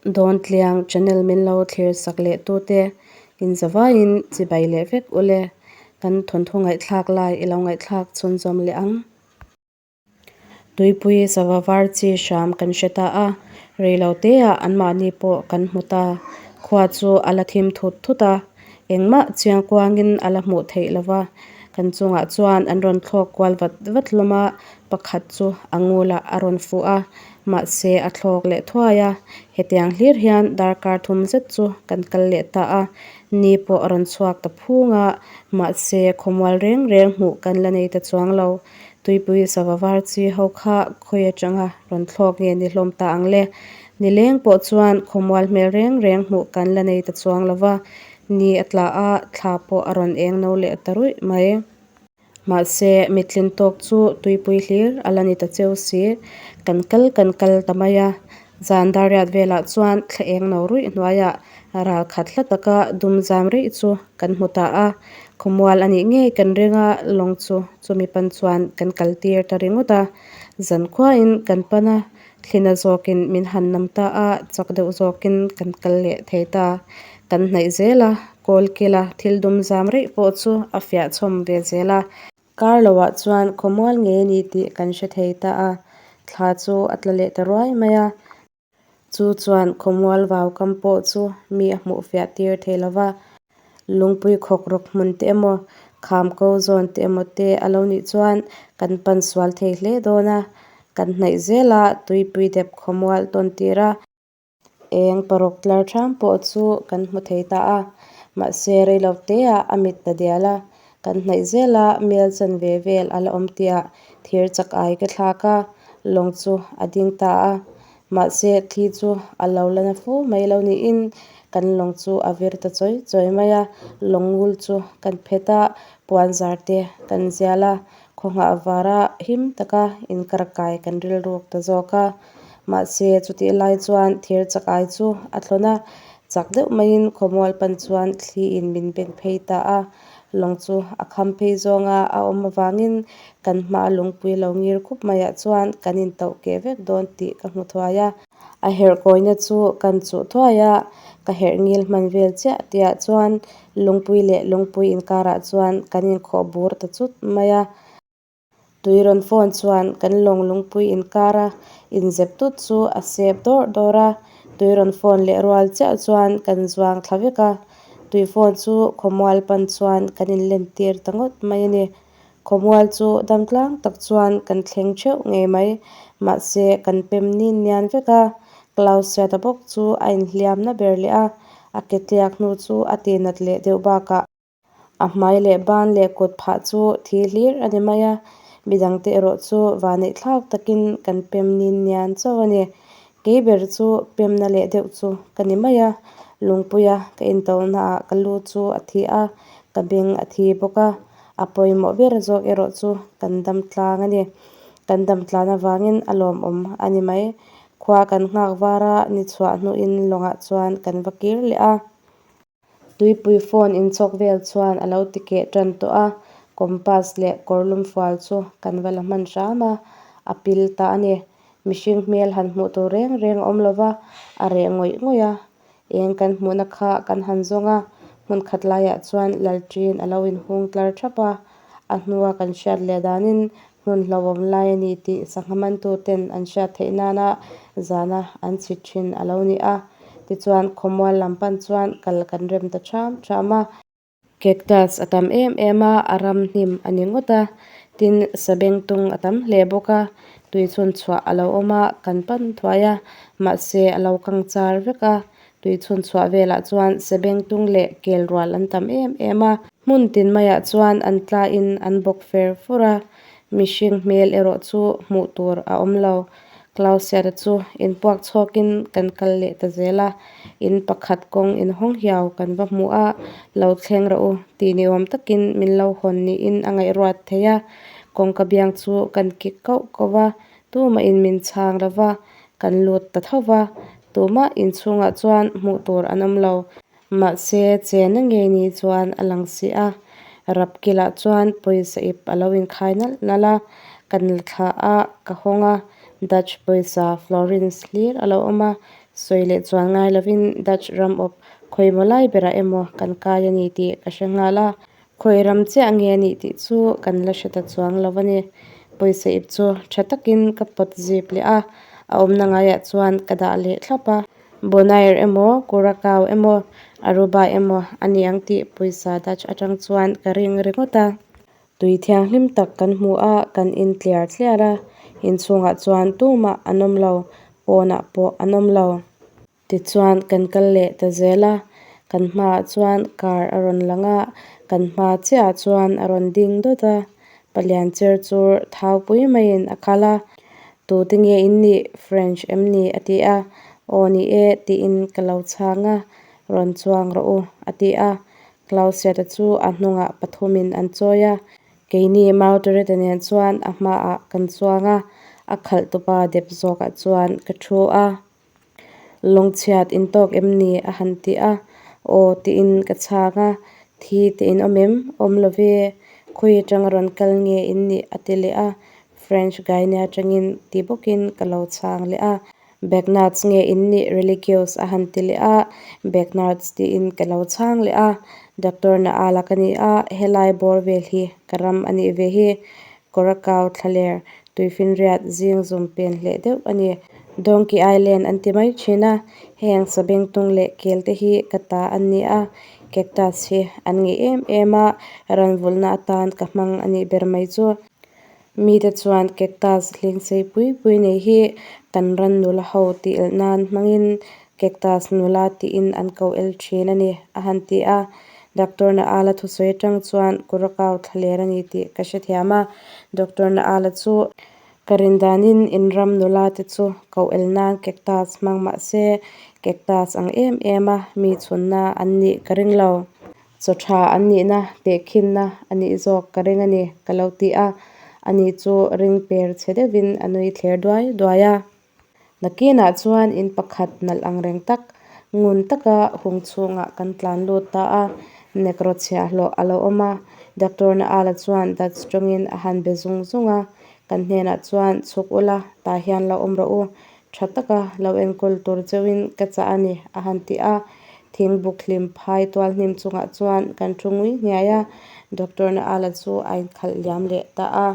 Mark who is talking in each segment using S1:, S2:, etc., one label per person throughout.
S1: Dawntliang channel min lo thlir sak leh tute inzavaiin chibai leh vek ule. Kan thawnthu ngaihthlak lai i lo ngaihthlak chhunzawm leh ang. Tuipui sava var chi hram kan hre ta a, reilo teah anmahni pawh kan hmu ta. Khua chu a la thim thut thut a, engmah chiang kuangin a la hmuh theih lo va. Kan chungah chuan an rawn thlawk kual vat vat hlawm a, pakhat chu a ngulah a rawn fuh a, mahse a thlawk leh thuai a. Hetiang hlir hian darkar thum zet chu kan kal leh ta a, ni pawh a rawn chhuak ta phung a, mahse khawmual reng reng hmuh kan la nei ta chuang lo. Tuipui sava var chi ho kha khawi atanga rawn thlawk nge ni hlawm ta ang le? Nileng pawh chuan khawmual hmel reng reng hmuh kan la nei ta chuang lo va, ni a tla a, thla pawh a rawn eng no leh ta ruih mai. Mahse, mitlin tawk chu tuipui hlir a la ni ta cheu si. Kan kal kan kal ta mai a, zan dariat velah chuan thla eng no ruih hnuaiah ral khat hla taka dum zam rih chu kan hmu ta a. Khawmual a nih ngei kan ring a, lawng chu chumi pan chuan kan kal tir ta ringawt a. Zan khuain kan pan a, thlina zawkin min han nam ta a, chak deuh zawkin kan kal leh thei ta. Kan hnaih zel a, kawl kila thil dum zam rih pawh chu a fiah chhawm ve zel a. Kar loah chuan khawmual ngei a ni tih kan hre thei ta a, thla chu a tla leh ta ruai mai a. Chu chuan khawmual vau kam pawh chu mi a hmuh fiah tir thei lo va, lungpui khawk rawk hmun te emaw, kham ko zawn te emaw te a lo nih chuan kan pan sual thei hle dawn a, kan hnaih zel a tuipui dep khawmual tawn tir a. Eng paruk tlar ṭham pawh chu kan hmu thei ta a, mahse reilo teah a mit ta dial a, kan hnaih zel a mel chanve vel a la awm tihah thir chak ai ka thlak a, lawng chu a ding ta a, mahse thli chu a lo la na fu mai lo niin kan lawng chu a vir ta chawi chawi mai a, lawng ngul chu kan phet a, puan zar te kan zial a, Khawnghah vara him taka inkarkai kan rilruk ta zawk a. Mahse, chutih lai chuan thir chakai chu a thlawn a, chak deuh maiin khawmual pan chuan thliin min beng phei ta a. Lawng chu a kham phei zawnga a awm avangin kan hmaa lungpui lo ngir khup maiah chuan kan intauh keh vek dawn tih ka hmu thuai a. A herh kawina chu kan chuh thuai a, ka herh ngil hman vel chiah tihah chuan lungpui leh lungpui inkarah chuan kan inkhawh bur ta chut mai a. Tui rawn phone chuan kan lawng lungpui inkara inzep tut chu a sep dawrh dawrh a, tui rawn phone leh rual chiah chuan kan zuang thla vek a, tui phone chu khawmual pan chuan kan inlen tir ta ngawt mai a ni. Khawmual chu damtlang tak chuan kan thleng theuh ngei mai, mahse kan pem nin nian vek a, Clausiata bawk chu a inhliamna ber leh a, a ke tliak hnu chu a tihnat leh deuh bakah a hmai leh ban leh kut phah chu thi hlir a ni mai a, midangte erawh chu vaneihthlak takin kan pem nin nian chauh a ni. Kei ber chu pemna leh deuh chu ka ni mai a, lungpuia ka intohnaah ka lu chu a thi a, ka beng a thi bawk a. A pawimawh ber zawk erawh chu kan dam tlang a ni. Kan dam tlan avangin a lawmawm a ni mai. Khua kan nghak var a, ni chhuah hnuin lawngah chuan kan va kir leh a. Tuipui phone inchawk vel chuan a lo ti keh tan tawh a, compass leh kawrlum fual chu kan va la hman hram a, a pil ta a ni. Mihring hmel han hmuh tur reng reng a awm lo va, a reh ngawih ngawih a. Eng kan hmuhna kha kan han zawng a, hmun khat laiah chuan Lalṭin a lo inhung tlar thap a, a hnua kan hriat leh danin hmun hlauhawm lai a ni tih sangha mantuten an hriat theih nana zana an chhit thin a lo ni a. Tichuan khawmual lam pan chuan kal kan rem ta ṭham ṭham a. Cactus a tam em em a, a ram hnim a ni ngawt a, tin sabengtung a tam hle bawk a, tui chhun chhuah a lo awm a, kan pan thuai a, mahse a lo kang char vek a, tui chhun chhuah velah chuan sabengtung leh kel rual an tam em em a, hmun tin maiah chuan an tlain an bawk fer fur a, mihring hmel erawh chu hmuh tur a awm lo. Clausiata chu inpuak chhawkin kan kal leh ta zel a, in pakhat kawng inhawng hiau kan va hmu a, lo thleng rawh u tih ni awm takin min lo hawn niin a ngaihruat thei a, kawngka biang chu kan kik kauh kauh va, tumahin min chhang lo va, kan lut ta tho va, tumah inchhungah chuan hmuh tur an awm lo. Mahse, chena ngei ni chuan a lang si a, rap kilah chuan pawisa ip a lo inkhai nalh nalh a, kan la thla a, ka hawng a, Dutch pawisa florins hlir a lo awm a, Sawi leh chuan ngai lovin Dutch ram awp khawimaw lai berah emaw kan kai a ni tih ka hre nghal a. Khawi ram chiah nge a nih tih chu kan la hre ta chuang lo a ni. Pawisa ip chu tha takin ka pawt zip leh a, a awmna ngaiah chuan ka dah leh thlap a. Bonaire emaw, Curacao emaw, Aruba emaw a ni ang tih pawisa Dutch atang chuan ka ring ringawt a. Tui thianghlim tak kan hmu a, kan in tliar tliar a. Inchhungah chuan tumah an awm lo, pawnah pawh an awm lo. Tichuan kan kal leh ta zel a, kan hmaah chuan car a rawn lang a, kan hma chiahah chuan a rawn ding dawt a, palian cher chur thau pui maiin a kal a, Tute nge in nih? French em ni? a ti a, Aw ni e tiin ka lo chhang a, Rawn chuang rawh u a ti a, Clausiata chu a hnungah pathumin an chawi a, Keini Mautorete nen chuan a hmaah kan chuang a, a khalh tupa dep zawkah chuan ka thu a. Lawngchhiat in tawk em ni? a han ti a. Aw tiin ka chhang a. Thi te in awm em? Awm lo ve. Khawi atanga rawn kal nge in nih? a ti leh a. French Guinea atangin ti bawkin ka lo chhang leh a. Bagnards nge in nih? Religious a han ti leh a. Bagnards tiin ka lo chhang leh a. Doctor Naala ka ni a, helai bawr vel hi ka ram a nih ve hi. Korakau thlaler tuifinriat zing zum pen hleh deuh a ni. Donkey Island an ti mai thin a, heng sabengtung leh kel te hi ka ta an ni a, cactus hi an ngeih em em a, ranvulhna atan ka hmang a nih ber mai chu. Mite chuan cactus hling sei pui pui nei hi kan ran nula ho tih elh nan hmangin cactus nula tiin an ko el thin a ni, a han ti a. Doctor Naala thusawi atang chuan Kurakau thlaler a ni tih ka hrethiam a, Doctor Naala chu ka rin danin inram nula te chu koh el nan cactus hmang mah se cactus ang em em a mi chhunna an nih ka ring lo. Chaw tha an nihna tehkhinna a nih zawk ka ring a ni ka lo ti a, ani chu ring per chhe deuhin a nui thler duai duai a. Nakinah chuan in pakhat nalh ang reng tak, ngun taka hung chhungah kan tlan lut ta a, Negro chhiahhlawh a lo awm a, Doctor Naala chuan Dutch tawngin a han be zung zung a, kan hnenah chuan chhuk ula, tah hian lo awm rawh u, tha taka lo enkawl tur cheuhin ka chah a ni, a han ti a. Thingbuk hlim phai tual hnim chungah chuan kan thu ngui hniai a, Doctor Naala chu a inkhalh liam leh ta a.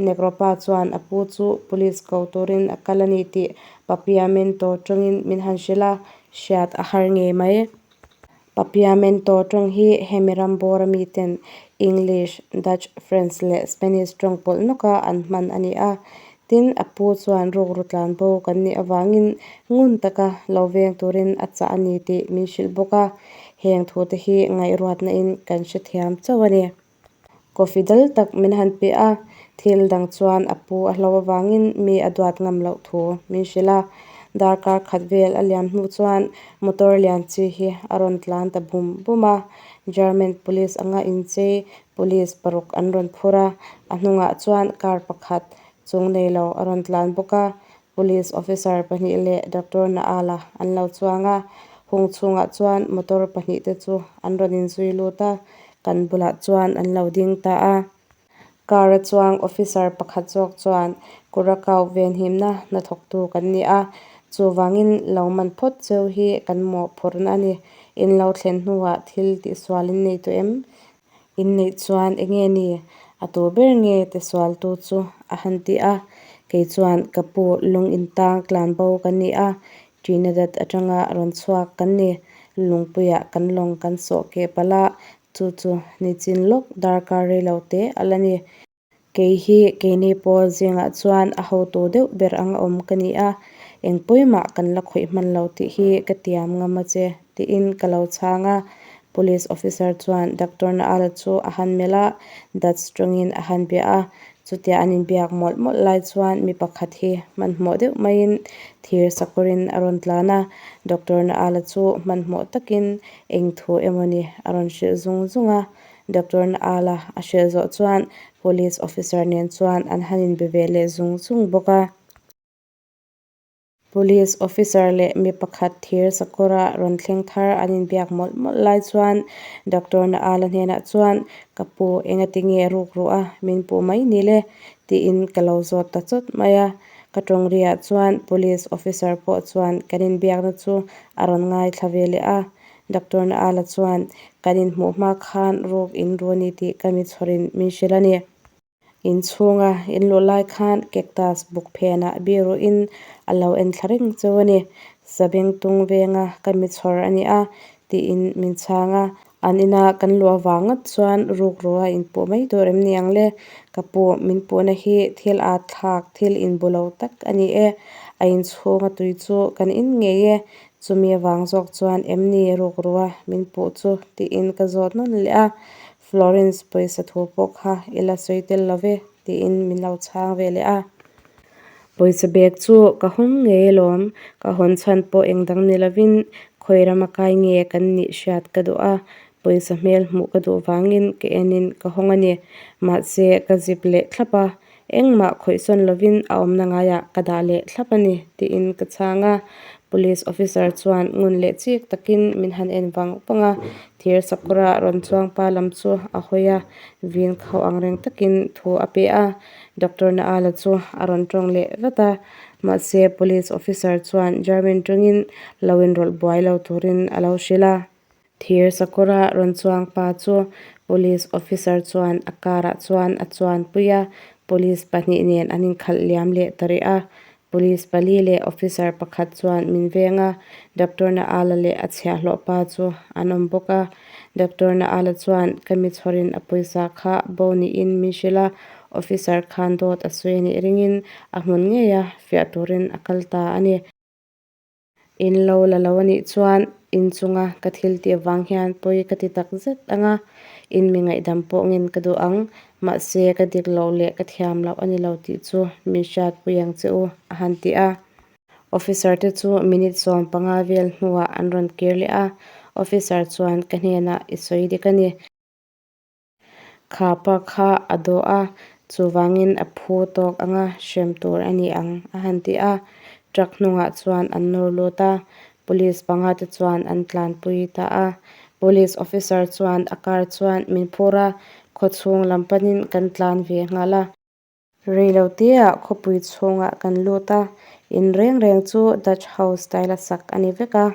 S1: Negro pa chuan a pu chu police ko turin a kal a ni tih Papiamento tawngin min han hrilh a, hriat a har ngei mai. Papiamento tawng hi hemi ram bawra miten English, Dutch, French leh Spanish tawng pawlh nawka an hman a ni a. Tin, a pu chuan rukru tlan bo kan nih avangin ngun taka lo veng turin a chah a ni tih min hrilh bawk a. Heng thute hi ngaihruatna in kan hrethiam chauh a ni. Coffee dal tak min han pe a, thil dang chuan a pu a hlo avangin mi a duat ngam loh thu min hrilh a. Darkar khat vel a liam hnu chuan motor lian chi hi a rawn tlan ta bum bum a, German police anga inchei police paruk an rawn phur a, a hnungah chuan car pakhat chung nei lo a rawn tlan bawk a, Police officer pahnih leh Doctor Naala an lo chuang a, hung chhungah chuan motor pahnih te chu an rawn inzui lut a, kan bulah chuan an lo ding ta a. Car a chuang officer pakhat zawk chuan Curacao venhimna hnathawktu kan ni a, chuvangin lo man phawt cheu hi kan mawhphurhna a ni. In lo thlen hnuah thil tihsual in nei tawh em? Inneih chuan enge ni? A tu ber nge tisualtu chu a han ti a. Kei chuan ka pu lung intang tlan bo kan ni a, Trinidad atanga rawn chhuak kan ni. Lungpuiah kan lawng kan sawh keh palh a, chu chu nichin lawk darkar rei lo te a la ni. Kei hi keini pawl zingah chuan a hotu deuh ber anga awm ka ni a, eng pawimah kan la khawih hman lo tih hi ka tiam ngam a che, tiin ka lo chhang a. Police officer chuan Doctor Naala chu a han melh a, Dutch tawngin a han bia a. Chutia an inbiak mawlh mawlh lai chuan mi pakhat hi hmanhmawh deuh maiin thir sakawrin a rawn tlan a. Doctor Naala chu hmanhmawh takin eng thu emawni a rawn hrilh zung zung a. Doctor Naala a hrilh zawh chuan Police officer nen chuan an han inbe ve leh zung zung bawk a. Police officer leh mi pakhat thir sakawra rawn thleng thar an inbiak mawlh mawlh lai chuan Doctor Naala hnenah chuan Ka pu engati nge ruk ruh a min puh mai ni le? tiin ka lo zawt ta chawt mai a. Ka tawng riah chuan Police Officer pawh chuan kan inbiakna chu a rawn ngaithla ve leh a. Doctor Naala chuan, Kan inhmuh hma khan ruk in ru a ni tih ka mi chhawrin min hrilh a ni. Inchhunga in luh lai khan cactus buk phenah biruhin a lo en thla reng cheu a ni. Sabengtung venga ka mi chhawr a ni a, tiin min chhang a. An ina kan luh avang ngawt chuan rukru a inpuh mai tur em ni ang le? Ka pu, min puhna hi thil at thlak, thil inbu lo tak a ni e. A inchhunga tui chu kan in ngei e. Chumi avang zawk chuan em ni rukru a min puh chu? tiin ka zawt nawn leh a. Florence pawisa thu pawh kha i la sawi tel lo ve, tiin min lo chhang ve leh a. Pawisa bag chu ka hawng ngei alawm, ka hawn chhan pawh eng dang ni lovin khawi rama kai nge kan nih hriat ka duh a, pawisa hmel hmuh ka duh vangin ka enin ka hawng a ni. Mahse, ka zip leh thlap a, engmah khawihsawn lovin a awmna ngaiah ka dah leh thlap a ni, tiin ka chhang a. Police officer chuan ngun leh chik takin min han en vang vang a, thir sakawra rawn chuang pa lam chu a hawi a, vin khauh ang reng takin thu a pe a. Doctor Naala chu a rawn tawng leh vat a, mahse police officer chuan German tawngin lo inrawlh buai lo turin a lo hrilh a. Thir sakawra rawn chuang pa chu police officer chuan a car ah chuan a chuanpui a, police pahnih nen an inkhalh liam leh ta rih a. Police pali leh officer pakhat chuan min veng a, Doctor Naala leh a chhiahhlawh pa chu an awm bawk a. Doctor Naala chuan ka mi chhawrin a pawisa kha bo niin min hrilh a, officer khan dawt a sawi a nih ringin a hmun ngeia fiah turin a kal ta a ni. In lo la lo a nih chuan in chunga ka thil tih avang hian pawi ka ti tak zet ang a, in mi ngaihdam pawh ngin ka duh ang, mahse ka dik loh leh ka thiam loh a ni lo tih chu min hriatpui ang che u, a han ti a. Officer te chu minute 15 vel hnuah an rawn kir leh a, officer chuan ka hnenah i sawi dik a ni. Kha pa kha a dawh a, chuvangin a phu tawk anga hrem tur a ni ang, a han ti a. Truck hnungah chuan an nawr lut a, police panga te chuan an tlanpui ta a. Police officer chuan a car chuan min phur a, khawchhung lam panin kan tlan ve nghal a. Reiloteah khawpui chhungah kan lut a, in reng reng chu Dutch house style a sak a ni vek a,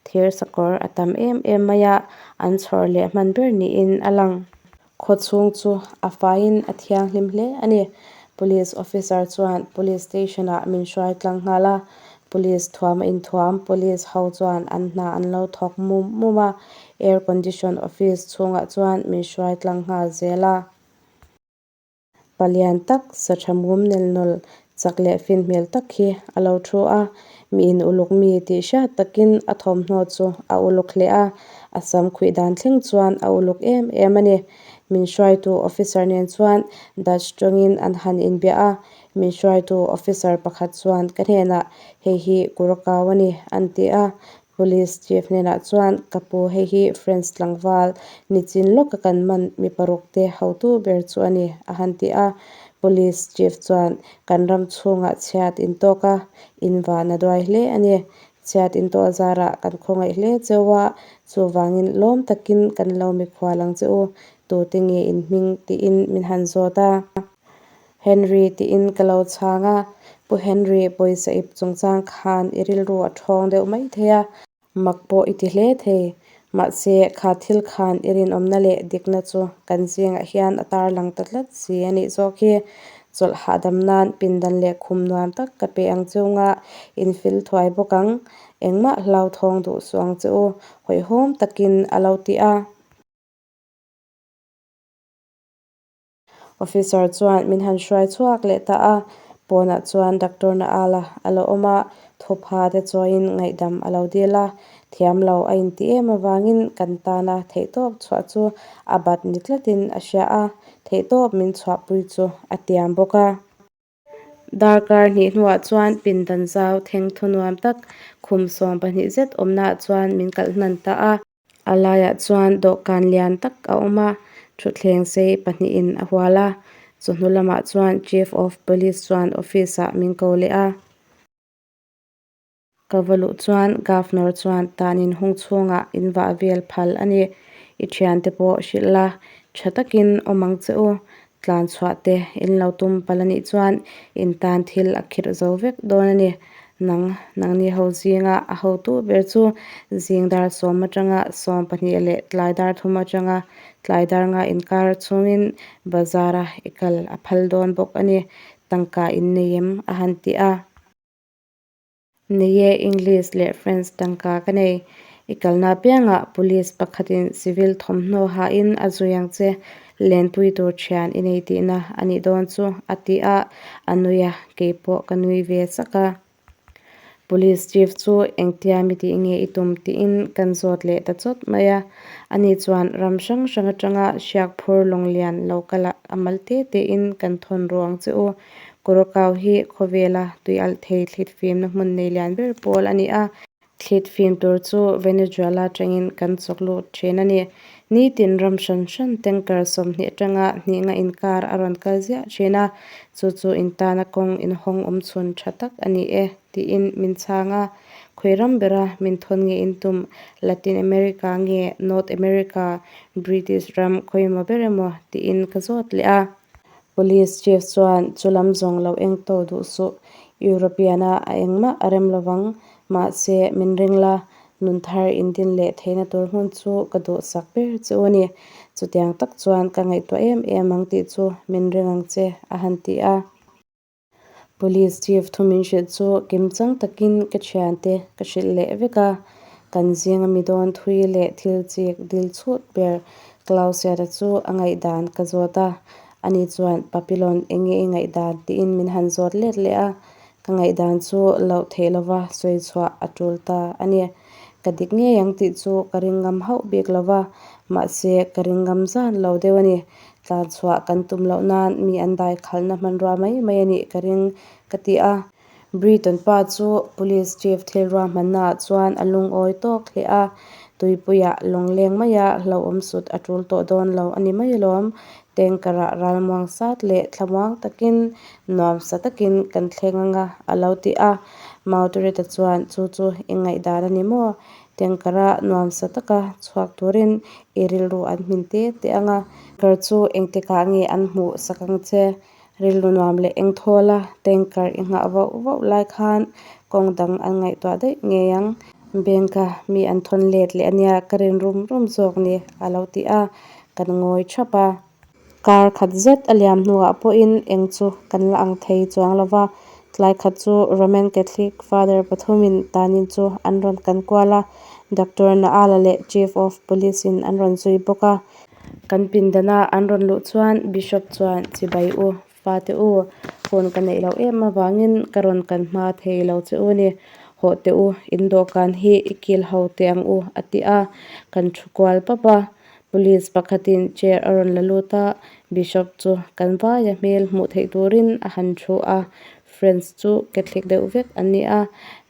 S1: thir sakawr a tam em em mai a, an chhawr leh hman ber niin a lang. Khaw chhung chu a faiin a thianghlim hle a ni. Police officer chuan police station ah min hruai tlang nghal a, police thuam a inthuam police ho chuan an hna an lo thawk mum mum a, air condition office chhungah chuan min hruai tlang nghal zel a. Palian tak, sa tha mum nel nawl, chak leh fin hmel tak hi a lo thu a. Miin uluk mi tih hriat takin a thawmhnaw chu a uluk hle a, a sam khuih dan thleng chuan a uluk em em a ni. Min hruaitu officer nen chuan Dutch tawngin an han inbiah a, min hruaitu officer pakhat chuan ka hnenah hei hi Kurakau a ni an ti a, Police Chief hnenah chuan, Ka pu, hei hi French tlangval nichin lawka kan man mi paruk te hotu ber chu a ni, a han ti a. Police Chief chuan, Kan ram chhungah chhiat in tawk a, in van a duai hle a ni. Chhiat in tawh zarah kan khawngaih hle cheu a, chuvangin lawm takin kan lo mikhual ang che u, tute nge in hming tiin min han zawt a. Henry tiin ka lo chhang a, Pu Henry pawisa ip chungchang khan i rilru a ṭhawng deuh mai thei a, mak pawh i ti hle thei. Mahse, kha thil khan i rinawmna leh dikna chu kan zingah hian a tarlang ta tlat si a nih zawk hi. Chawlh hahdam nan pindan leh khum nuam tak ka pe ang che unga, infil thuai bawk ang. Engmah hlauthawng duh suh ang che u, hawihhawm takin a lo ti a. Officer chuan min han hruai chhuak leh ta a, pawnah chuan Doctor Naala a lo awm a, thupha te chawiin ngaihdam a lo dil a, thiam lo a inti em avangin kan tana theihtawp chhuah chu a bat ni tlatin a hria a, theihtawp min chhuahpui chu a tiam bawk a. Darkar hnih hnuah chuan pindan zau theng thu nuam tak khum 12 zet awmnaah chuan min kalh hnan ta a. A laiah chuan dawhkan lian tak a awm a, thutthleng sei pahnihin a hual a. Chawhnu lamah chuan Chief of Police chuan office ah min ko leh a. Ka va luh chuan Governor chuan tanin hung chhungah in vah vel phal a ni. I thiante pawh hrilh la, tha takin awm ang che u. Tlan chhuah te in lo tum palh a nih chuan in tan thil a khirh zo vek dawn a ni. Nang, nangni ho zinga a hotu ber chu zing dar sawm atanga 12 leh tlai dar thum atanga tlai dar nga inkar chhungin bazar a i kal a phal dawn bawk a ni. Tangka in nei em? a han ti a. Nei e, English leh French tangka ka nei. I kalna apiangah police pakhatin civil thawmhnaw hain a zui ang che, lenpui tur thian i nei tihna a nih dawn chu, a ti a, a nui a, kei pawh ka nui ve sak a. Police chief chu engtia mi tih nge i tum tiin kan zawt leh ta chawt mai a. Ani chuan ram hrang hrang atanga hriak phur lawng lian lo kalah a mal te tein kan thawn ru ang che u. Kurakau hi khawvela tui alh thei thlit fimna hmun nei lian ber pawl a ni a. Thlit fim tur chu Venezuela atangin kan chawk lut thin a ni. Nitin ram hran hran tanker 20 atanga hnih nga inkar a rawn kal ziah thin a, chu chu intana kawng inhawng awm chhun tha tak a ni e, tiin min chhang a. Khawi ram bera min thawn nge in tum, Latin America nge North America, British ram khawimaw ber emaw tiin ka zawt leh a. Police chief chuan chu lam zawng lo eng tawh duh suh, European-a a engmah a rem lovang, mahse min ring la, nun thar in din leh theihna tur hmun chu ka duhsak ber che u a ni. Chutiang tak chuan ka ngaihtuah em em ang tih chu min ring ang che, a han ti a. Police chief thu min hrilh chu kimchang takin ka thiante ka hrilh leh vek a, kan zinga mi dawn thui leh thil chik dil chhut ber Clausiata chu a ngaihdan ka zawt a, ani chuan Papillon enge i ngaihdan tiin min han zawt let leh a, ka ngaihdan chu loh theih lova sawi chhuah a tul ta a ni. Ka dik ngei ang tih chu ka ring ngam hauh bik lova, mahse ka ring ngam zan lo deuh a ni. Tlan chhuah kan tum loh nan mi an dai khalhna hmanrua mai mai a nih ka ring ka ti a. Briton pa chu Police Chief thil ruahmannaah chuan a lungawi tawk hle a, tuipuiah lawngleng maia hlauhawm sut a tul tawh dawn lo a ni mai alawm. Tanker-ah ralmuang sat leh thlamuang takin nuamsa takin kan thleng anga a lo ti a. Mautureta chuan chu chu i ngaihdan a ni maw? Tanker-a nuamsa taka chhuak turin i rilru an hmin te te ang a. Tanker chu engtikah nge an hmuh sak ang che? Rilru nuam leh eng thawl a tanker i nghah vauh vauh lai khan kawng dang an ngaihtuah daih ngei ang. Bank-a mi an thawn let leh ania ka rin rum rum zawk ni a lo ti a, kan ngawi thap a. Kar khat zet a liam hnuah pawhin eng chu kan la ang thei chuang lo va, tlai khat chu Roman Catholic Father pathumin tanin chu an rawn kan kual a, Doctor Naala leh Chief of Police-in an rawn zui bawk a. Kan pindana an rawn luh chuan Bishop chuan chibai u, fate u, phone ka neih loh em avangin ka rawn kan hma thei lo che u ni. Hawh teh u, in dawhkan hi i kil ho teh ang u, a ti a, kan thu kual pap a. Police pakhatin chair a rawn la lut a, Bishop chu kan vaia hmel hmuh theih turin a han thu a, Friends chu Catholic deuh vek an ni a,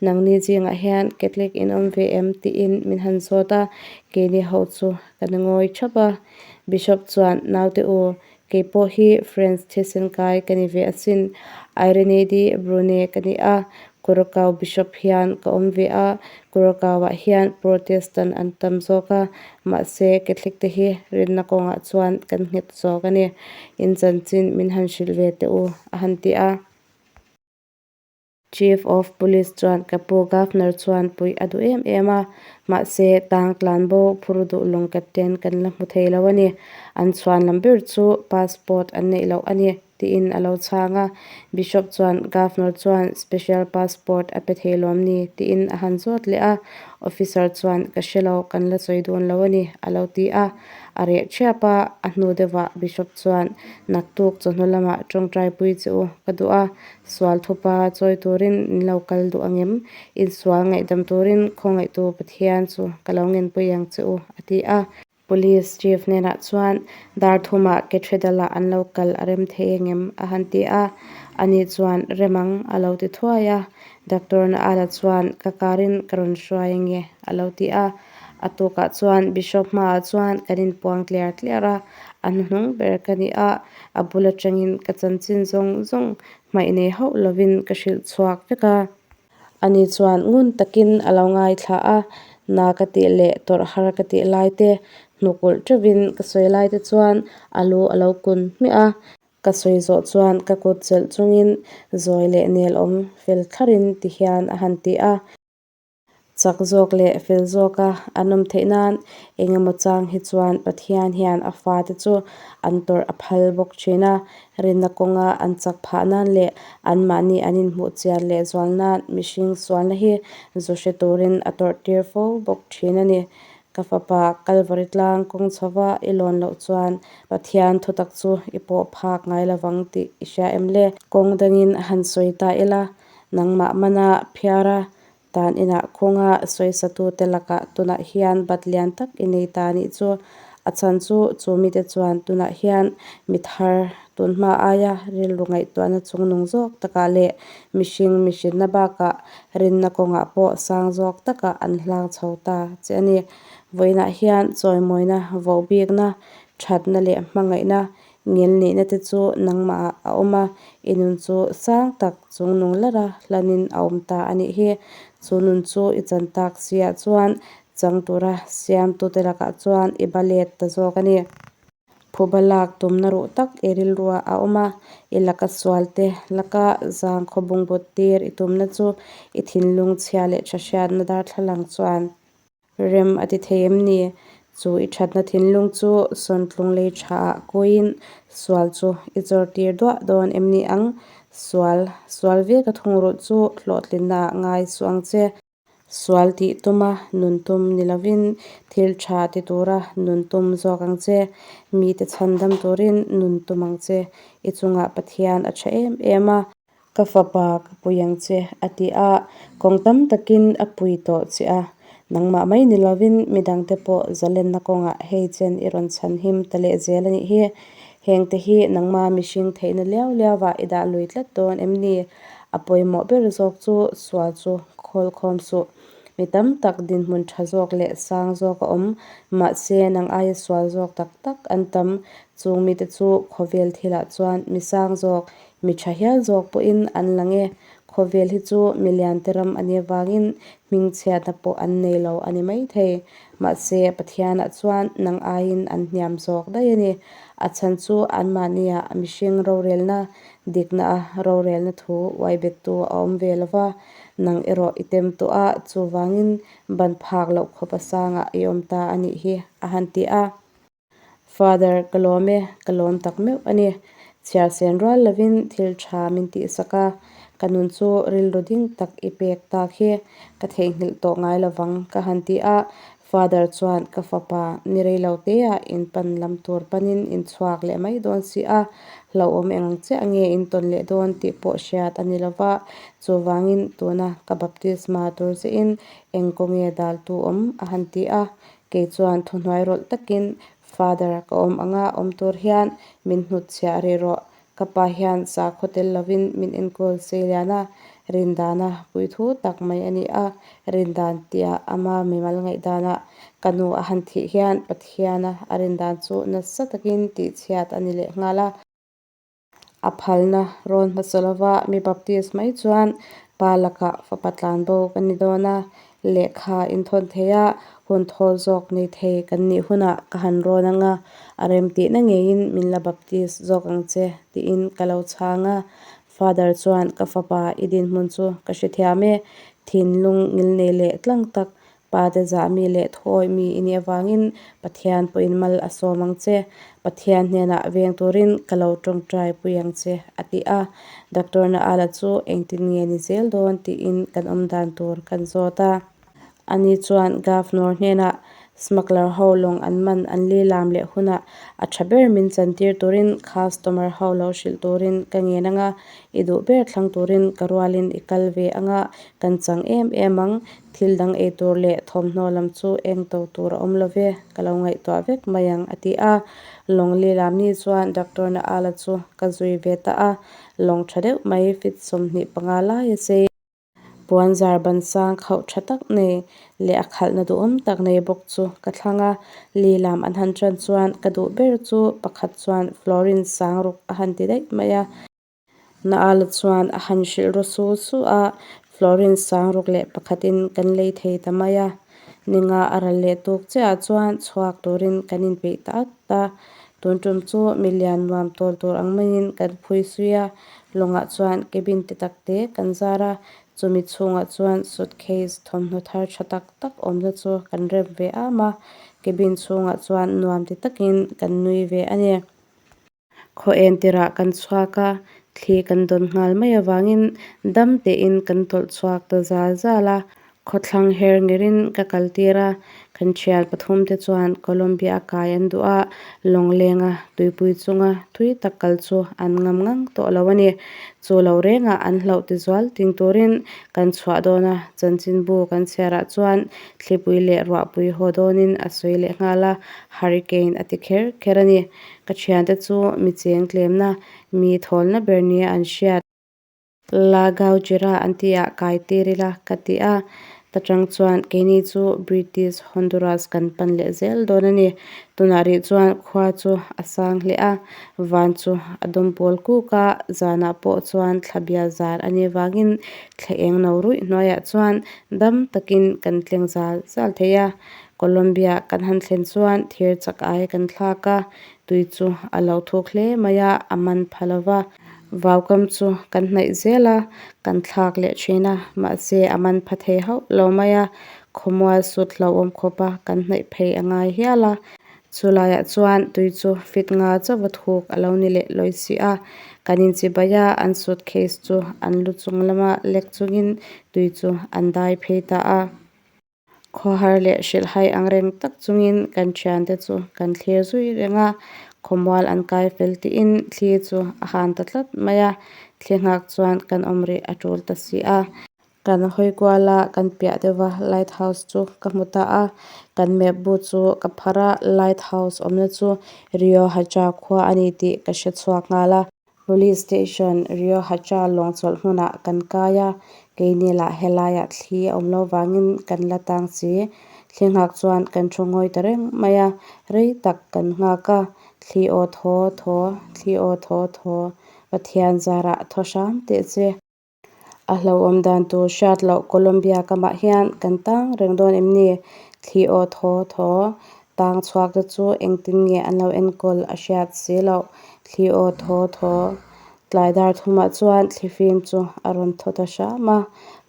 S1: nangni zingah hian Catholic in awm ve em tiin min han zawt a, keini ho chu kan ngawi thap a. Bishop chuan naute u, kei pawh hi Friends thisen kai ka ni ve asin, Irene de Brune ka ni a, Curacao Bishop hian ka awm ve a, Curacao-ah hian Protestant an tam zawk a, mahse Catholic te hi rinna kawngah chuan kan nghet zawk a ni. In chanchin min han hrilh ve teh u, a han ti a. Chief of Police chuan ka pu Governor chuan puih a duh em em a, mahse tang tlan bo phur duh lawng captain kan la hmu thei lo a ni. An chhuan lam ber chu passport an neih loh a ni. Tiin a lo chhang a. Bishop chuan Governor chuan special passport a pe thei lawm ni? tiin a han zawt leh a. Officer chuan Ka hre lo, kan la sawi dun lo a ni, a lo ti a. A reh thiap a, a hnu deuhah Bishop chuan Naktuk chawhnu lamah tawngtaipui che u ka duh a, sual thupa chawi turin in lo kal duh angem? Insual ngaihdam turin khawngaihtu Pathian chu ka lo ngenpui ang che u, a ti a. Police Chief hnenah chuan dar thumah Cathedral-ah an lo kal a rem thei engem a han ti a, ani chuan rem ang a lo ti thuai a, Doctor Naala chuan ka karin ka rawn hruai ange a lo ti a, a tukah chuan Bishop hmaah chuan kan inpuang tliar tliar a, a hnuhnung ber ka ni a, a bul atangin ka chanchin zawng zawng hmaih nei hauh lovin ka hrilh chhuak vek a. Ani chuan ngun takin a lo ngaithla a, na ka tih leh tawrh har ka tih lai te, hnukulh teuhin ka sawi lai te chuan a lu a lo kun hmiah a. Ka sawi zawh chuan ka kut chelh chungin zawi leh nel awm fel thlarin ti hian a han ti a. Chak zawk leh fel zawka an awm theih nan eng emaw chang hi chuan Pathian hian a fate chu an tawrh a phal bawk thin a. Rinna kawnga an chak phah nan leh anmahni an inhmuh chian leh zual nan mihring sualna hi zu hre turin a tawrh tir fo bawk thin a ni. Ka fapa Kalvari tlang kawng chhova i lawn loh chuan Pathian thutak chu i pawh phak ngai lovang tih i hria em le? Kawng dangin a han sawi ta ila, nangmah mana phiara tan inah khawnga sawisatute lakah tunah hian bat lian tak i nei ta nih chu. A chhan chu chu mite chuan tunah hian mi thar tunhma aia rilru ngaihtuahna chungnung zawk takah leh mihring mihrinna bakah rinna kawngah pawh sang zawk takah an hlang chho ta che a ni. Vawiinah hian chawimawina, vohbikna, thatna leh hmangaihna Ngilnihna te chu nangmahah a awm a, i nun chu sang tak chung nung lara hlanin a awm ta a nih hi. Chu nun chu i chan tak siah chuan chang tura siamtute lakah chuan i ba let ta zawk a ni. Phuba lak tumna ruh tak i rilruah a awm a, i laka sualte laka zangkhaw bungbut tir i tumna chu i thinlung chhia leh tha hriatna darthlalang chuan Rem a ti thei em ni? Chu i thatna thinlung chu sawntlung lei thaah kuiin sual chu i chawrtir duah dawn em ni ang? Sual, sual ve ka thungrulh chu hlawhtlinnaah ngai suh ang che. Sual tih tuma nun tum ni lovin thil tha ti tura nun tum zawk ang che. Mite chhandam turin nun tum ang che. I chungah Pathian a tha em em a. Ka fapa ka pui ang che, a ti a, kawng tam takin a pui tawh che a. Nangmah mai ni lovin midangte pawh zalenna kawngah hei chen i rawn chhan him ta leh zel a nih hi. Hengte hi nangma mihring theihna liau liauah i dah lui tlat dawn em ni? A pawimawh ber zawk chu sual chu khawl khawm suh. Mi tam tak dinhmun tha zawk leh sang zawk a awm, mahse nang aia sual zawk tak tak an tam. Chung mite chu khawvel thilah chuan mi sang zawk, Mi tha hial zawk pawhin an lang e. Khawvel hi chu miliante ram a nih avangin hmingchhiatna pawh an nei lo a ni maithei. Mahse, Pathianah chuan nang aiin an hniam zawk daih a ni. A chhan chu anmahniah mihring rorelna dikna a rorelna thu uaibettu a awm ve lo va, nang erawh i tem tawh a, chuvangin ban phak loh khawp a sangah i awm ta a nih hi, a han ti a. Father, ka lawm e, ka lawm tak meuh a ni. Chhiar sen rual lovin thil tha min tihsak a, ka nun chu rilru ding tak i pek tak hi ka theihnghilh tawh ngai lovang ka han ti a. Father chuan ka fapa ni rei lo teah in pan lam tur panin in chhuak leh mai dawn si a, hlauhawm eng ang chiah nge in tawn leh dawn tih pawh hriat a ni lova, chuvangin tuna ka baptisma tur chiahin eng kawnge daltu awm a han ti a. Kei chuan thuhnuai rawlh takin Father ka awm anga awm tur hian min hnutchhiah rih rawh. Ka pa hian sakhaw tel lovin min enkawl sei lian a, rindana puithu tak mai a ni a. Rindan tia ama mimal ngaihdanah ka nu a han thih hian Pathiana a rindan chu nasa takin tihchhiat a ni leh nghal a. A phalna rawn hmasa lova mi baptist mai chuan pa lakah fapa tlan bo ka ni dawn a, lehkha inthawn thei a, hun thawl zawk nei thei kan nih hunah ka han rawn ang a, a remtihna ngeiin min la baptist zawk ang che tiin ka lo chhang a. Father chuan ka fapa i dinhmun chu ka hrethiam e, thinlung ngilnei leh tlang tak Pa te zah mi leh thuawih mi i nih avangin Pathian pawhin mal a sawm ang che. Pathian hnenah veng turin ka lo tawngtai pui ang che, a ti a. Doctor Naala chu engtin nge ni zel dawn tiin kan awm dan tur kan zawt a. Ani chuan Governor hnenah smuggler ho lawng an man an li lam leh hunah a tha ber min chantir turin customer ho lo hrilh turin ka ngen anga i duh ber thlang turin ka rualin i kal ve anga kan chang em em ang. Thil dang ei tur leh thawmhnaw lam chu eng to tur a awm lo ve, ka lo ngaihtuah vek mai ang, a ti a. Lawng li lam ni chuan Doctor Naala chu ka zui ve ta a, lawng tha deuh mai fit 25 lai a chei. Puan zar ban sang khauh tha tak nei leh a khalhna duhawm tak nei bawk chu ka thlang a, li lam an han tan chuan ka duh ber chu pakhat chuan Florin sang ruk a han ti daih mai a. Naala chuan a han hrilh ru su su a, Florin sang ruk leh pakhatin kan lei thei ta mai a. Ninga a ral leh tuk chiahah chuan chhuak turin kan inpeih ta at a. Tun tum chu milian nuam tawl tur ang maiin kan phui sui a, lawngah chuan cabin te tak te kan zar a, chumi chhungah chuan suitcase thawmhnaw thar tha tak tak awmna chu kan rem ve am a, cabin chhungah chuan nuam ti takin kan nui ve a ni. Khaw en tirah kan chhuak a, thli kan dawn nghal mai avangin dam tein kan tawlh chhuak ta zal zal a. Khawthlang her ngerin ka kal tir a, kan thian pathum te chuan Colombia a kai an duh a, lawnglenga tuipui chunga thui tak kal chu an ngam ngang tawh lo a ni. Chu lo rengah an hlauh ti zual ting turin kan chhuah dawn a, chanchinbu kan chhiarah chuan thlipui leh ruahpui haw dawnin a sawi leh nghal a, hurricane a ti kher kher a ni. Ka thiante chu mi cheng tlemna, mi thawlna ber nia an hriat. La Gaujira an tihah kai tir ila ka ti a, ta chang chuan keini chu British Honduras kan pan leh zel dawn a ni. Tunah rih chuan khua chu a sang hle a, van chu a dawm pawl kuk a, zanah pawh chuan thla bial zar a nih vangin thla eng no ruih hnuaiah chuan dam takin kan tleng zal zal thei a. Colombia kan han thlen chuan thir chak ai kan thlak a, tui chu a lo thuk hle mai a, a man pha lo va. Vaukam chu kan hnaih zel a, kan thlak leh thin a, mahse a man pha thei hauh lo mai a, khawmual sut hlauhawm khawp a kan hnaih phei a ngai hial a. Chulaiah chuan tui chu fit nga chauh a thuk a lo ni leh lawi si a, kan inchibai a, an suitcase chu an lu chung lama lek chungin tui chu an dai phei ta a. Khawhar leh hrilhhai ang reng tak chungin kan thiante chu kan thlir zui reng a, khawmual an kai fel tiin thli chu a han ta tlat mai a, thli nghak chuan kan awm rih a tul ta si a. Kan hawi kual a, kan piah deuh a light house chu ka hmu ta a, kan map bu chu ka pharh a, light house awmna chu Riohacha khua a ni tih ka hre chhuak nghal a. Police station Riohacha lawng chawlh hmunah kan kai a, keini lah helaiah thli a awm lo vangin kan la tang si. Thli nghak chuan kan thu ngawi ta reng mai a, rei tak kan nghak a, thli aw thaw thaw, thli aw thaw thaw, Pathian zarah thaw hram teh che. A hlauhawm dan tur hriat loh Colombia kamah hian kan tang reng dawn em ni? Thli aw thaw thaw tang chhuak te chu engtin nge an lo enkawl a hriat si loh. Thli aw thaw thaw tlai dar thumah chuan thlifim chu a rawn thaw ta hram a,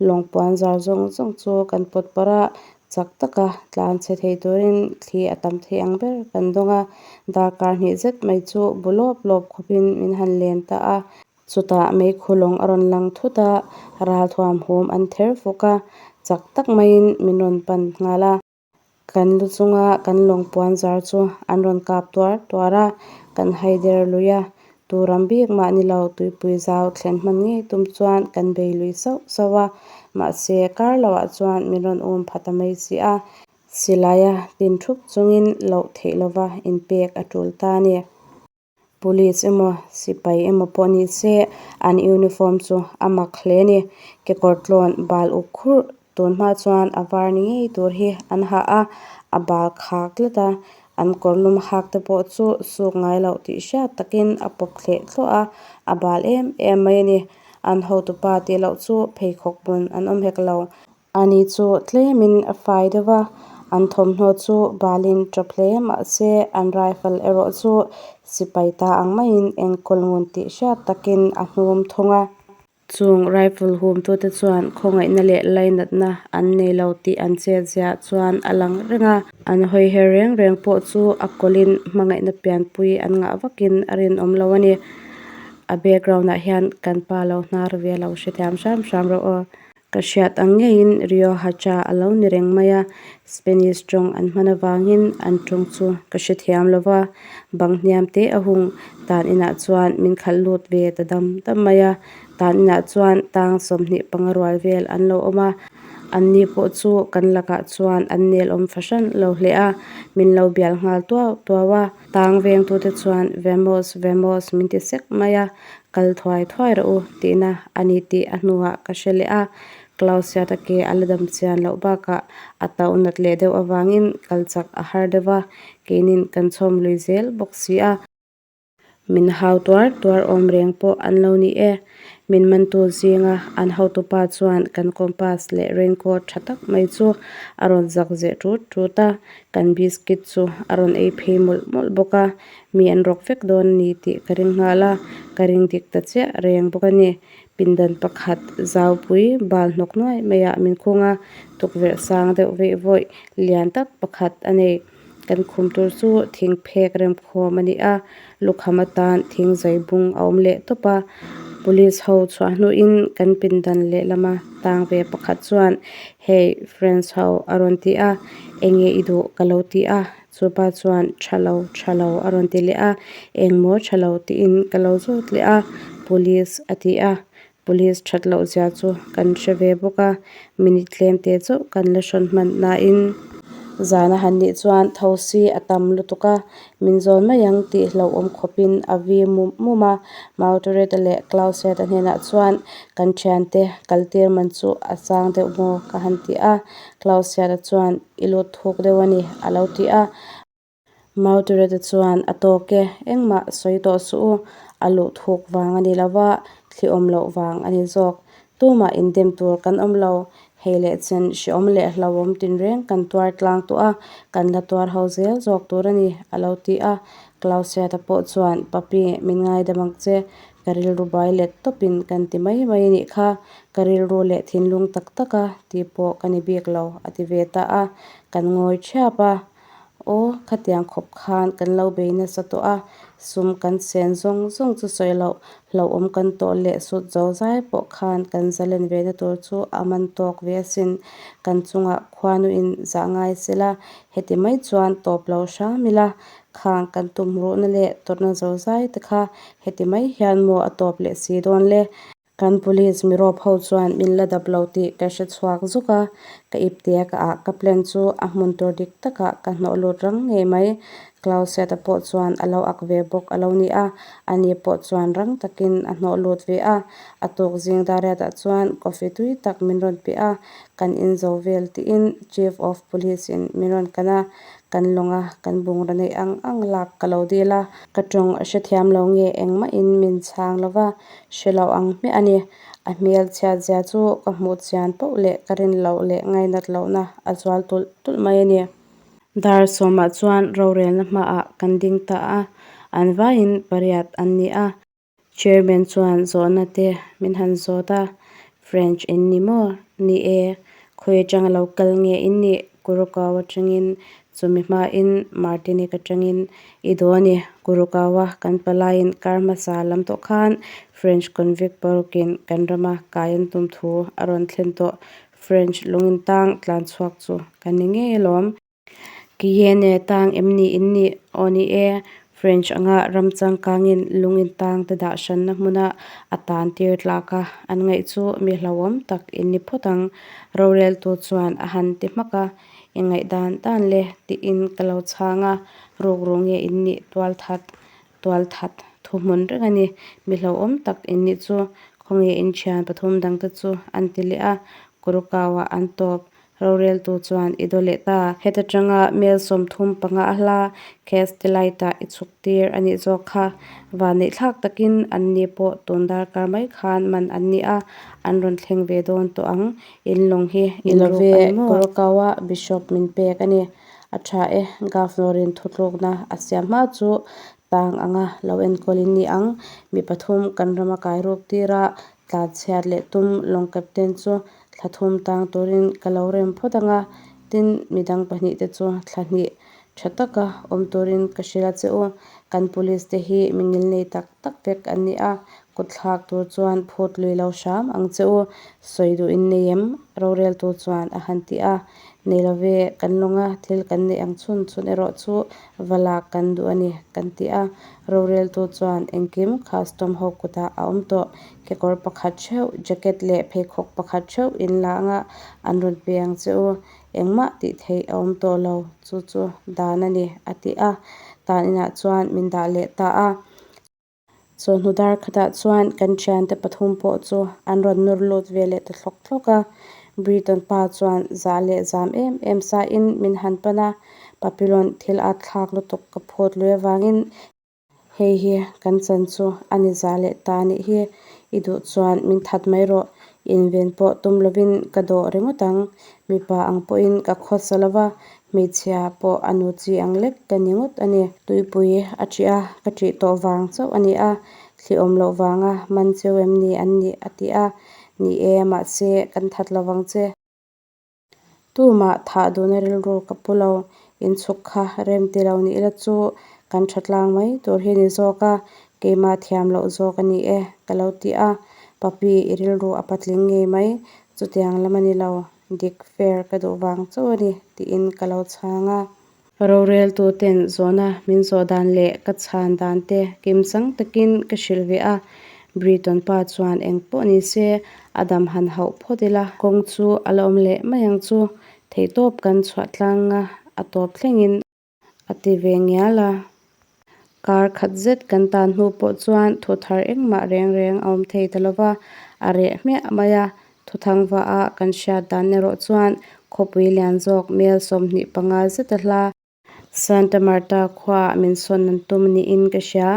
S1: lawng puan zar zawng zawng chu kan pawt pawrh a, chak taka tlan chhe thei turin thli a tam thei ang ber kan dawng a, darkar hnih zet mai chu bu lawp lawp khawpin min han len ta a. Chutah meikhu lawng a rawn lang thut a, ralthuam hum an ther fuk a, chak tak maiin min rawn pan nghal a. Kan lu chunga kan lawng puan zar chu an rawn kap tuar tuar a, kan haider lui a, turam bik mah ni lo tuipui zau thlen hman ngei tum chuan kan bei lui sauh sauh a, mahse kar loah chuan min rawn um pha ta mai si a, silaia tin thup chungin loh theih lova inpek a tul ta a ni. Police emaw sipai emaw pawh ni se an uniform chu a mak hle a ni. Kekawr tlawn bal uk khurh tun hma chuan a var ni ngei tur hi an ha a, a bal khak tlat a, an kawr lum hak te pawh chu suk ngai loh tih hriat takin a pawp thleh thluah a, a bal em em mai a ni. An hotupa tih loh chu pheikhawk bun an awm hek lo. Ani chu tlemin a fai deuh a, an thawmhnaw chu balin tawp hle mahse an rifle erawh chu sipai ta ang maiin enkawl ngun tih hriat takin a hnum thung a. Chung rifle humtute chuan khawngaihna leh lainatna an nei lo tih an chet ziah chuan a lang reng a. An hawi her reng reng pawh chu a kawlin hmangaihna pianpui an ngah vakin a rinawm lo a ni. A background ah hian kan pa lo hnar ve lo hrethiam hram hram rawh aw. Ka hriat ang ngeiin Riohacha a lo ni reng mai a, Spanish tawng an hman avangin an tawng chu ka hrethiam lo va, bang hniam te a hung tan inah chuan min khalh lut ve ta dam dam mai a, tan inah chuan tang 25 rual vel an lo awm a, anni pawh chu kan lakah chuan an nel awm fahran lo hle a, min lo bial nghal tuau tuau a, tang vengtute chuan Vamos, vamos min ti sek mai a. Kal thuai thuai rawh u tihna a ni tih a hnuah ka hre leh a, Clausiata ke a la dam chian loh bakah a tauh nat leh deuh avangin kal chak a har deuh a, keinin kan chhawm lui zel bawk si a. Min hau tuar tuar awm reng pawh an lo ni e. Min mantu zinga an hotupa chuan kan compass leh raincoat tha tak mai chu a rawn zak zeh tut tut a, kan biscuit chu a rawn ei phei mawlh mawlh bawk a, mi an rawk vek dawn a ni tih ka ring nghal a, ka ring dik ta chiah reng bawk a ni. Pindan pakhat zaupui bal hnawk nuai maiah min khung a, tukverh sang deuh veih vawih lian tak pakhat a nei. Kan khum tur chu thing phek remkhawm a ni a, lukham atan thing zai bung a awm leh tawp a. Police ho chhuah hnuin kan pindan lehlama tang ve pakhat chuan Hey French ho a rawn ti a, enge i duh ka lo ti a, chupa chuan tha lo tha lo a rawn ti leh a, engmaw tha lo tiin ka lo zawt leh a, Police a ti a, Police that loh zia chu kan hre ve bawk a, minute tlem te chauh kan la hrawn hman nain zan a han nih chuan thosi a tam lutuk a, min zawn mai ang tih hlauhawm khawpin a vi mum mum a. Mautureta leh Clauseta hnenah chuan kan thiante kal tir man chu a chang deuh maw ka han ti a, Clauseta chuan i lut thuk deuh a ni a lo ti a. Mautureta chuan a tawk e, engmah sawi tawh suh u, a luh thuk vang a ni lo va, thli awm loh vang a ni zawk. Tumah indem tur kan awm lo, hei leh chen hreawm leh hlauhawm tinreng kan tuar tlang tawh a, kan la tuar ho zel zawk tur a ni, a lo ti a. Clausiata pawh chuan, Papi, min ngaidam ang che, ka rilru bai let tawpin kan ti mai mai a nih kha, ka rilru leh thinlung tak taka tih pawh ka ni bik lo, a ti ve ta a. Kan ngawi thiap a. Aw, khatiang khawp khan kan lo bei nasa tawh a, sum kan sen zawng zawng chu sawi loh, hlauhawm kan tawh leh sut zo zai pawh khan kan zalen ve na tur chu a man tawk ve asin. Kan chungah khuanuin zah ngai sela, heti mai chuan tawp lo hram ila, khang kan tum ruhna leh tawrhna zo zai te kha heti mai hian maw a tawp leh si dawn le. Kan police mirawp ho chuan min la dap lo tih ka hre chhuak zuk a, ka iptea ka ah ka plan chu a hmun tur dik takah ka hnawh lut rang ngei mai. Clauseta pawh chuan a lo ak ve bawk a lo ni a, ani pawh chuan rang takin a hnawh lut ve a. A tuk zing dariatah chuan coffee tui tak min rawn pe a, kan in zo vel tiin Chief of Police in min rawn kan a, kan lawng a, kan bungraw neih ang ang lak ka lo dil a. Ka tawng a hrethiam lo nge engmahin min chhang lo va, Hre lo ang hmiah a ni. A hmel chhiat zia chu ka hmuh chian poh leh ka rin loh leh ngainat lohna a zual tulh tulh mai a ni. Dar sawmah chuan rorelna hmaah kan ding ta a, an vaiin pariat an ni a. Chairman chuan zawhna te min han zawt a, French in ni maw? Ni e, khawi atanga lo kal nge in nih? Kurukau atangin chumi hmain Martinique atangin i duh a ni. Kurukawa kan palaiin kar hmasa lam tawh khan French convict parukin kan rama kai an tum thu a rawn thlen tawh. French lungin tang tlan chhuak chu kan ni ngei alawm. Cayenne tang em ni in nih? Aw ni e, French anga ram changkangin lungin tang te dah hranna hmuna a tan tir tlak a, an ngaih chu mi hlauhawm tak in ni phawt ang, roreltu chuan a han ti hmak a, i ngaih dan dan le tiin ka lo chhang a, rukru nge in nih tualthat tualthat thuhmun reng a ni, mi hlauhawm tak in nih chu khawnge in thian pathum dangte chu an ti leh a, Kurukau-ah an tawp. Roreltu chuan i daw leh ta. Heta tanga mel 35 a hla Castellite-ah i chhuk tir a nih zawk kha. Vanneih thlak takin an ni pawh tun darkar mai khan man an ni a, an rawn thleng ve dawn tawh ang. In lawng hi in ruk a ni maw? Korokawa Bishop min pek a ni. A tha e, Governor-in thutlukna a siam hma chu tang anga lo enkawl in ni ang. Mi pathum kan rama kai ruk tir a, tlanchhiat leh tum lawng captain chu Thla thum tang turin ka lo rem phawt ang a, tin midang pahnih te chu thla hnih tha taka awm turin ka hrilh a che u. Kan police te hi mi ngilnei tak tak vek an ni a, kut thlak tur chuan phut lui lo hram ang che u, sawi duh in nei em? Roreltu chuan a han ti a, Nei lo ve, kan lawnga thil kan neih ang chhun chhun erawh chu va lak kan duh a ni, kan ti a. Roreltu chuan engkim custom ho kutah a awm tawh. Kekawr pakhat theuh, jacket leh pheikhawk pakhat theuh in la anga an rawn pe ang che u. Engmah tih theih a awm tawh lo, chu chu dan a ni, a ti a. Tan inah chuan min dah leh ta a. Chawhnu dar khatah chuan kan thiante pathum pawh chu an rawn nawr lut ve leh ta thlawk thlawk a. Briton pa chuan zah leh zam em em sain min han pan a, Papillon thil at thlak lutuk ka phut lui avangin hei hi kan chan chu a ni za leh ta nih hi. I duh chuan min that mai rawh. Inven pawh tum lovin ka dawh ringawt ang. Mipa ang pawhin ka khawsa lo va, hmeichhia pawh a nu chi ang lek ka ni ngawt a ni. Tuipui a ṭih a, ka ṭih tawh vang chauh a ni a, thli awm loh vanga man cheu em ni an nih a ti a. Ni e, mahse kan that lo vang che. Tumah thah duhna rilru ka pu lo. Inchhuk kha rem ti lo ni ila chu kan tha tlang mai tur hi ni zawk a, keimah thiam loh zawk a ni e ka lo ti a. Papi i rilru a patling ngei mai, chutiang lam a ni lo, dik fair ka duh vang chauh a ni tiin ka lo chhang a. Roreltuten zawhna min zawh dan leh ka chhan dan te kimchang takin ka hrilh ve a. Briton pa chuan eng pawh ni se a dam han hauh phawt ila, kawng chu a la awm leh mai ang chu, theihtawp kan chhuah tlang a, a tawp thlengin a ti ve ngial a. Kar khat zet kan tan hnu pawh chuan thu thar engmah reng reng a awm thei ta lo va, a reh hmiah mai a. Thuthang va a kan hriat dan erawh chuan khawpui lian zawk mel 25 zeta hla Santa Marta khuaah min sawn an tum niin ka hria.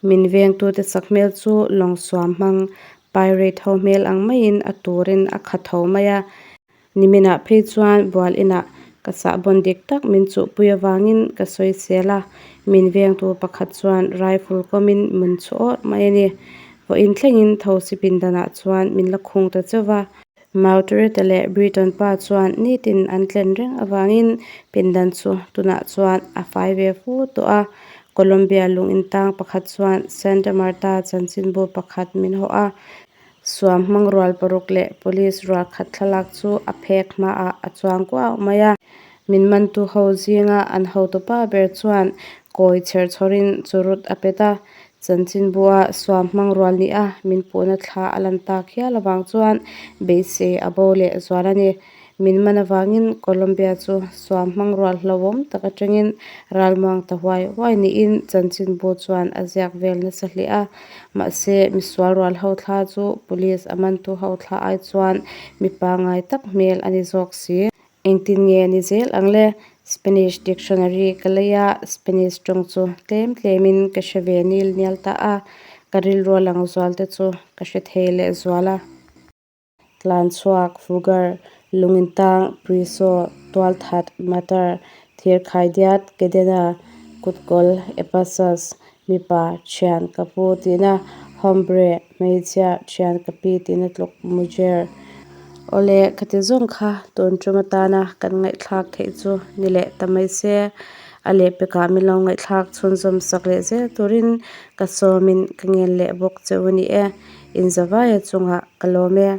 S1: Min vengtute sakhmel chu lawng suam hmang pirate ho hmel ang maiin a turin a kha tho mai a. Niminah phei chuan bual inah ka sahbawn dik tak min chuhpui avangin ka sawisel a, min vengtu pakhat chuan rifle kawmin min chhu awrh mai a ni. Vawiin thlengin thosi pindanah chuan min la khung ta cheu va. Mautoreta leh Briton pa chuan nitin an tlen reng avangin pindan chu tunah chuan a fai ve fu tawh a. Colombia lung intang pakhat chuan Santa Marta chanchinbu pakhat min hawh a. Suam hmang rual paruk leh police rual khat thlalak chu a phek hmaah a chuang kuau mai a. Min mantu ho zinga an hotupa ber chuan kawi chher chhawrin churut a pet a. Chanchinbua suam hmang rual nia min puhna thla a lan tak hial avang chuan beisei a bo leh zual a ni. Min man avangin Colombia chu suam hmang rual hlauhawm tak atangin ralmuang ta huai huai niin chanchinbu chuan a ziak vel nasa hle a. Mahse, misual rual ho thla chu police a mantu ho thla ai chuan mi pangngai tak hmel a ni zawk si. Engtin nge ni zel ang le? Spanish dictionary ka lei a, Spanish tawng chu tlem tlemin ka hre ve nil nial ta a, ka rilru a lang zual te chu ka hre thei leh zual a. Tlanchhuak, Fugar, Lungintang, Priso, Tualthat, Matar, Thirkhaidiat, Kedena, Kutkawl, Epasas, Mipa, Thian ka pu tihna, Hombre, Hmeichhia, Thian ka pi tihna tluk, Mujer. Awle, khati zawng kha tun tum atana kan ngaihthlak theih chu ni leh ta mai se. A lehpekah min lo ngaihthlak chhunzawm sak leh zel turin ka sawmin ka ngen leh bawk che u ni e. Inzavaia chungah ka lawm e.